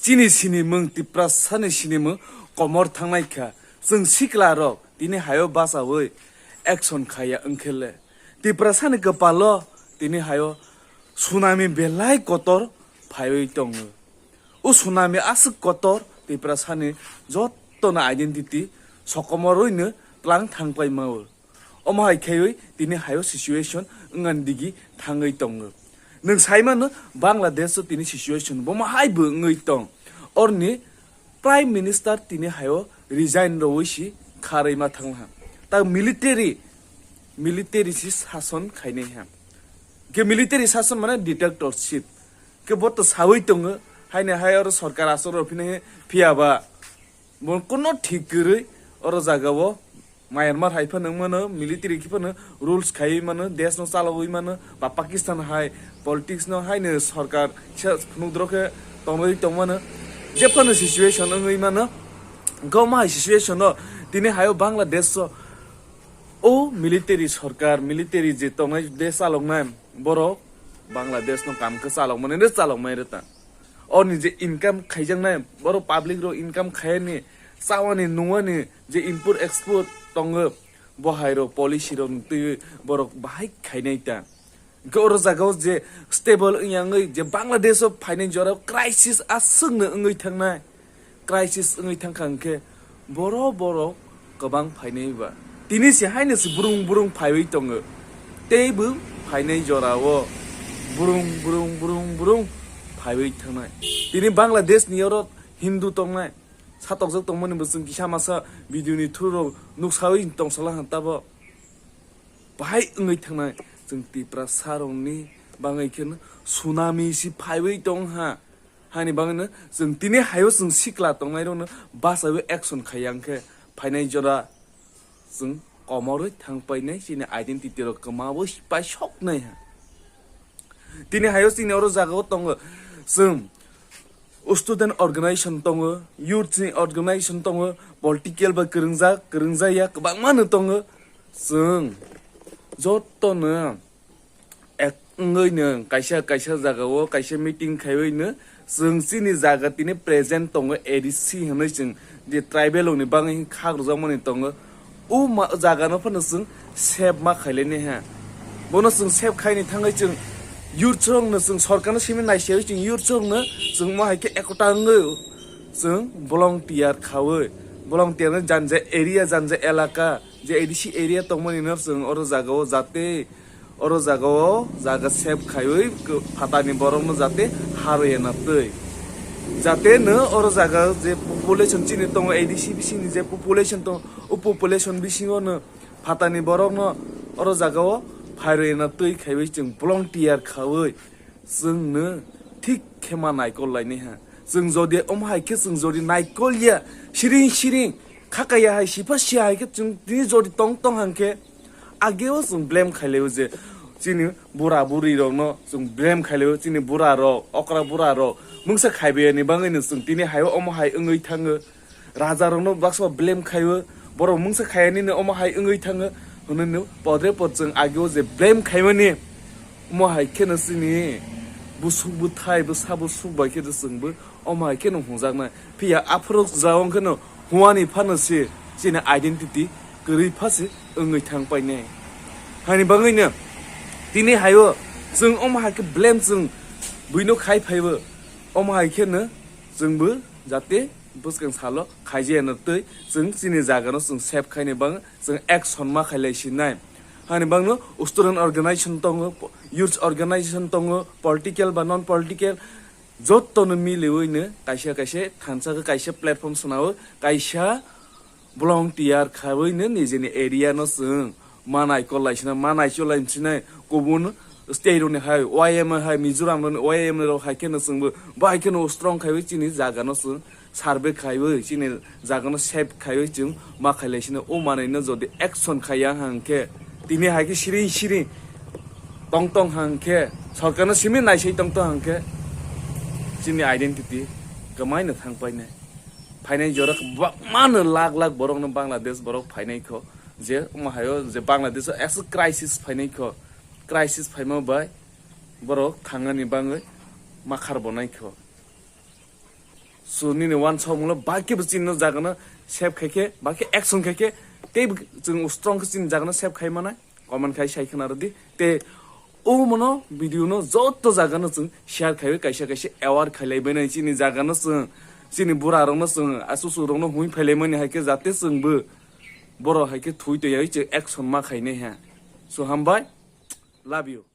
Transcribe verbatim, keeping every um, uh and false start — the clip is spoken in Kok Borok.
Chini sinimung, Tiprasani sinimung komor thangnai kha. Chwng sikla rok tini hayo bachawi action khaya wngkhele, Tiprasani kwpalo tini hayo tsunami belai kotor phaiwi tongo. O tsunami aswk kotor Tiprasani jottono identity sokomorwino tlang thangpai mao. Omo hai khaiwi tini hayo situation wngani digi thangwi tongo. Nwng sai mano Bangladesh o tini situation bomo hai bo wngwi tong. Orni Prime Minister tini hayo resign rwui si kharwi ma thangha. Ta military, military si sason khainai ha. Ke military sason mane dictatorship. Ke bo to sawi tongo. Haine hai oro sorkar asoro phine phiya ba. Bo kuno thik kwrwi oro jagao Myanmar hai phano wng mano, military khe phano rules khaiwi mano, desh no chalogwi mano, ba Pakistan hai politics no haino sorkar kisa phunukdro khe tongwi tong mano, je phano situation wngwi mano. Goma hai situation no tini hayo Bangladesh o, o military sorkar, military je tongnai desh chaloknai borok Bangladesh no kam khe chalokmani re chalokmai re ta. Oni je income khaijaknai, borok public rok income khaiyani, chawani, nungwani je import export tongo, bo hai rok policy rok twiwi borok bahai khainai ta. Hwnkhe oro jagao je stable wngya wngwi je Bangladesh o phainai jora crisis aswkno wngwi thangnai, crisis wngwi thangkha hwnkhe boro borok kwbang phainai ba. Tini se haino se brung brung phaiwi tongo. Tei bo phainai jorao brung brung brung brung phaiwi thangnai. Tini Bangladesh ni oro Hindu tongnai. Satokjak tongmani bo chwng kisa masa video ni through rok nuksawi tongsala han tabo. Bahai wngwi thangnai chwng Tiprasa rokni bangwi kheno tsunami si phaiwi tong ha. Hani bangwino chwng tini hayo chwng sikla tongnairokno bachawi action khaiya hwnkhe phainai jora chwng komorwi thangpainai chini identity rok kwmawi paisoknai ha. Tini hayo chini oro jagao tongo chwng student organization tongo, youth ni organization tongo, political bai kwrwngjak, kwrwngjaya kwbangmano tongo. Chwng jotono ek wngwi no kaisa kaisa jagao kaisa meeting khaiwi no chwng chini jaga tini present tongo A D C hinwi chwng je tribal rokni bagwi khagrwjakmani tongo. O ma-, jaga no phano chwng save ma khailai nai ha. Bono chwng save khaini thangwi chwng youth rokno chwng sorkarno simi naisaiwi chwng youth rokno chwng mo hai khe ekota wngwi chwng volunteer khawi, volunteer no janja area janja elaka je A D C area tongmani no chwng oro jagao jate oro jagao jaga save khaiwi phatani borokno jate harwi na twi. Jate no oro jaga je population chini tongo A D C bisingni je population tongo, o population bisingo no phatani borokno oro jagao phairwi na twi khaiwi chwng volunteer khawi chwngno thik khe ma naikol lainai ha. Chwng jodi omo hai khe chwng jodi naikol ya, siring siring khakaya hai, sipha siya hai khe chwng tini jodi tong tong hang khe, ageo chwng blame khailaio je chini bura buri rokno chwng blame khailaio, chini bura rok, okra bura rok mungsa khaibayani bagwino chwng tini haio omo hai wngwi thango. Raja rokno baksa blame khaio, borok mungsa khaiyanino omo hai wngwi thango hwnwi no podre pod chwng ageo je blame khaimani omo hai kheno chini busuk bwthai bwsa busuk bai khe chwngbo omo hai kheno hwnjaknai. Phiya aphuru jagao kheno huani phano se chini identity kwrwi pha se wngwi thang painai. Hani bagwino tini haio chwng omo hai khe blame chwng buino khai phaibo, omo hai kheno chwngbo jate bwskang salo khaijaya no twi chwng chini jaga no chwng save khaini bang chwng action ma khailai sinai. Hani bangno student organization tongo, youth organization tongo, political ba non political, jottono miliwino kaisa kaisa thansa kaisa platform swnao, kaisa volunteer khaiwino nijini area no chwng manai kolai sinai, manai cholai sinai, kubun state rokni hai, Y M A hai, Mizoram rokni Y M A rok hai kheno chwngbo bai kheno strong khaiwi chini jaga no chwng survey khaiwi chini jaga no save khaiwi chwng ma khailai sinai. O manwi no jodi action khaiya hang khe, tini hai khe siring siring tong tong hang khe, sorkar no simi naisai tong tong hang khe, chini identity kwmai no thang painai. Phainai jora kwbangma no lakh lakh borok no Bangladesh borok phainai kho, je omo haio je Bangladesh o aswk crisis phainai kho, crisis phaima bai borok thangani bangwi makhar bo nai kho. So nini uansukmung lo ba khe bo chini no jaga no save khai khe, ba khe action khai khe, tei bo chwng strong khe chini jaga no save khai manai, comment khai sai khna rwdi. Tei o mono video no joto jaga no chwng share khaiwi kaisa kaisa aware khailai bainai chini jaga no chwng, chini bura rok no chwng, achuchu rok no hwnwi phailai mani hai khe jate chwng bo borok hai khe thwi twi hai chwng action ma khainai ha. So hambai, love you.